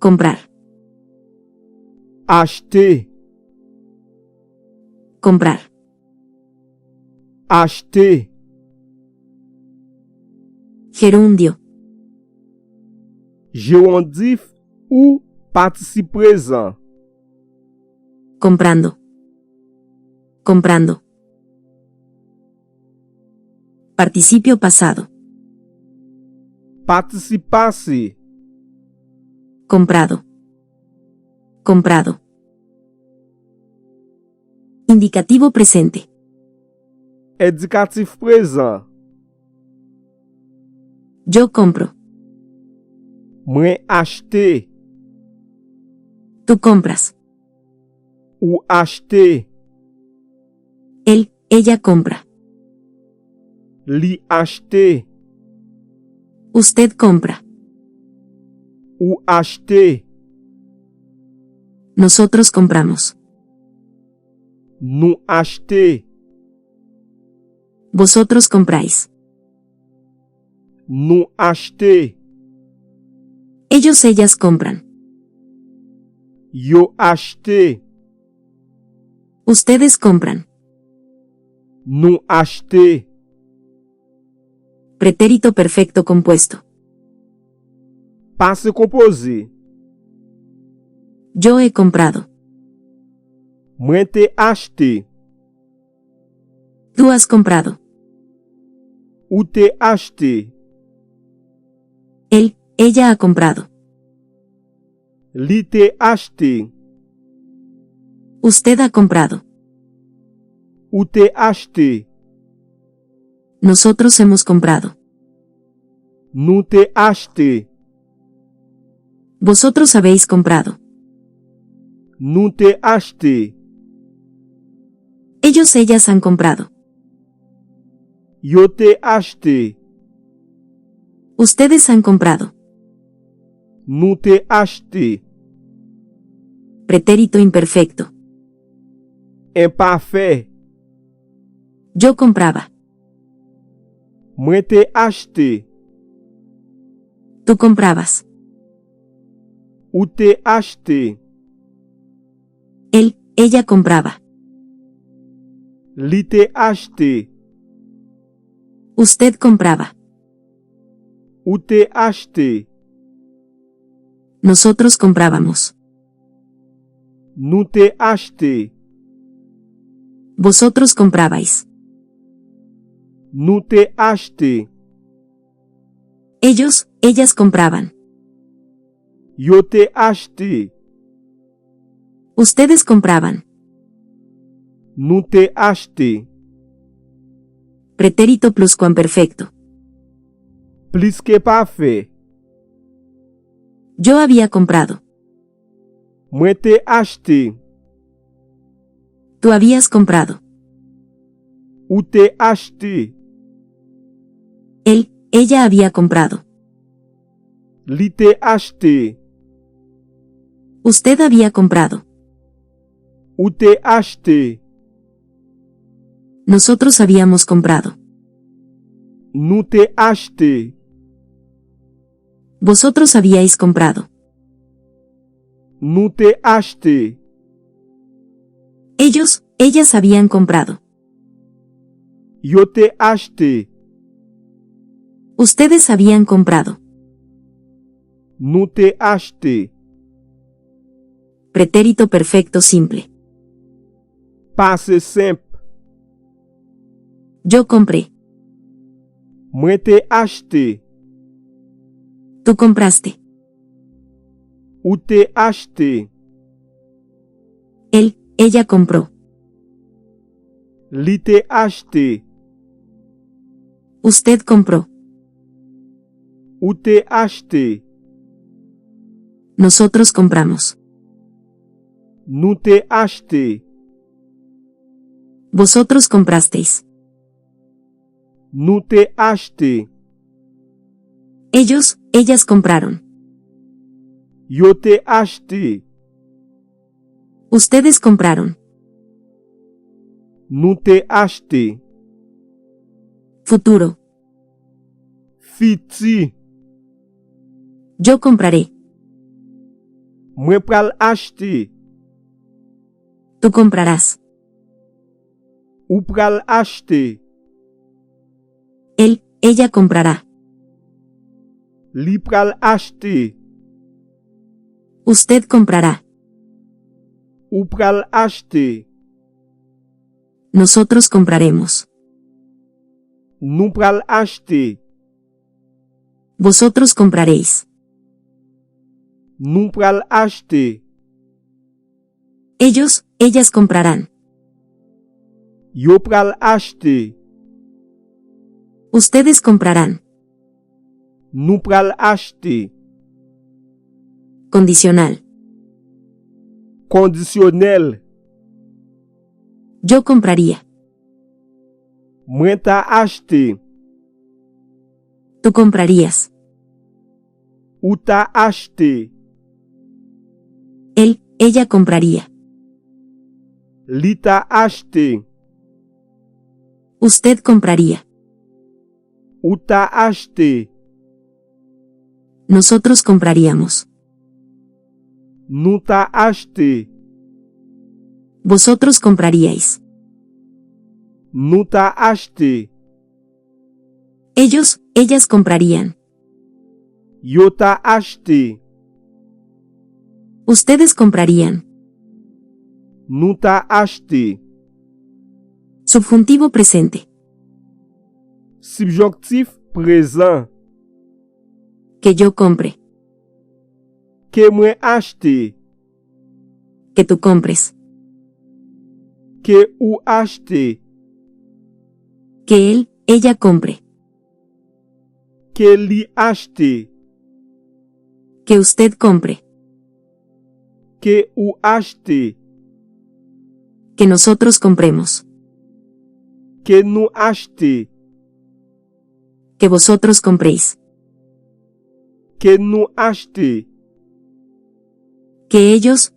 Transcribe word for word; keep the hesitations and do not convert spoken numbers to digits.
Comprar. Achte. Comprar. Achte. Gerundio. Jewondif ou patisip prezan. Comprando. Comprando. Participio pasado. Patisip pase. Comprado. Comprado. Indicativo presente. Endikatif prezan. Yo compro. Mwen achte. Tú compras. Ou achte. Él, ella compra. Li achte. Usted compra. Ou achte. Nosotros compramos. Nou achte. Vosotros compráis. Nou achte. Ellos, ellas compran. Yo achte. Ustedes compran. Nou achte. Pretérito perfecto compuesto. Pase konpoze. Yo he comprado. Mwen te achte. Tú has comprado. Ou te achte. Él, ella ha comprado. Li te achte. Usted ha comprado. Ou te achte. Nosotros hemos comprado. Nou te achte. Vosotros habéis comprado. Nou te achte. Ellos, ellas han comprado. Yo te achte. Ustedes han comprado. Nou te achte. Pretérito imperfecto. Enpafè. Yo compraba. Mwen te achte. Tú comprabas. Ou te achte. Él, ella compraba. Li te achte. Usted compraba. Ou te achte. Nosotros comprábamos. Nou te achte. Vosotros comprabais. Nou te achte. Ellos, ellas compraban. Yo te achte. Ustedes compraban. Nou te achte. Pretérito pluscuamperfecto. Plis ke pafè. Yo había comprado. Mwen te achte. Tú habías comprado. Ou te achte. Él, ella había comprado. Li te achte. Usted había comprado. Ou te achte. Nosotros habíamos comprado. Nou te achte. Vosotros habíais comprado. Nou te achte. Ellos, ellas habían comprado. Yo te achte. Ustedes habían comprado. Nou te achte. Pretérito perfecto simple. Pase senp. Yo compré. Mwen te achte. Tú compraste. Ou te achte. Él, ella compró. Li te achte. Usted compró. Ou te achte. Nosotros compramos. Nou te achte. Vosotros comprasteis. Nou te achte. Ellos, ellas compraron. Yo te achte. Ustedes compraron. Nou te achte. Futuro. Fiti. Yo compraré. Mwen pral achte. Tú comprarás. Ou pral achte. Él, ella comprará. Li pral achte. Usted comprará. Ou pral achte. Nosotros compraremos. Nou pral achte. Vosotros compraréis. Nou pral achte. Ellos, ellas comprarán. Yo pral achte. Ustedes comprarán. Nou pral achte. Condicional. Kondisyonèl. Yo compraría. Mwen ta achte. Tú comprarías. Ou ta achte. Él, ella compraría. Li ta achte. Usted compraría. Ou ta achte. Nosotros compraríamos. Nou ta achte. Vosotros compraríais. Nou ta achte. Ellos, ellas comprarían. Yo ta achte. Ustedes comprarían. Nou ta achte. Subjuntivo presente. Sibjonktif prezan. Que yo compre. Ke mwen achte. Que tú compres. Ke ou achte. Que él, ella compre. Ke li achte. Que usted compre. Ke ou achte. Que nosotros compremos. Ke nou achte. Que vosotros compréis. Ke nou achte. Que ellos,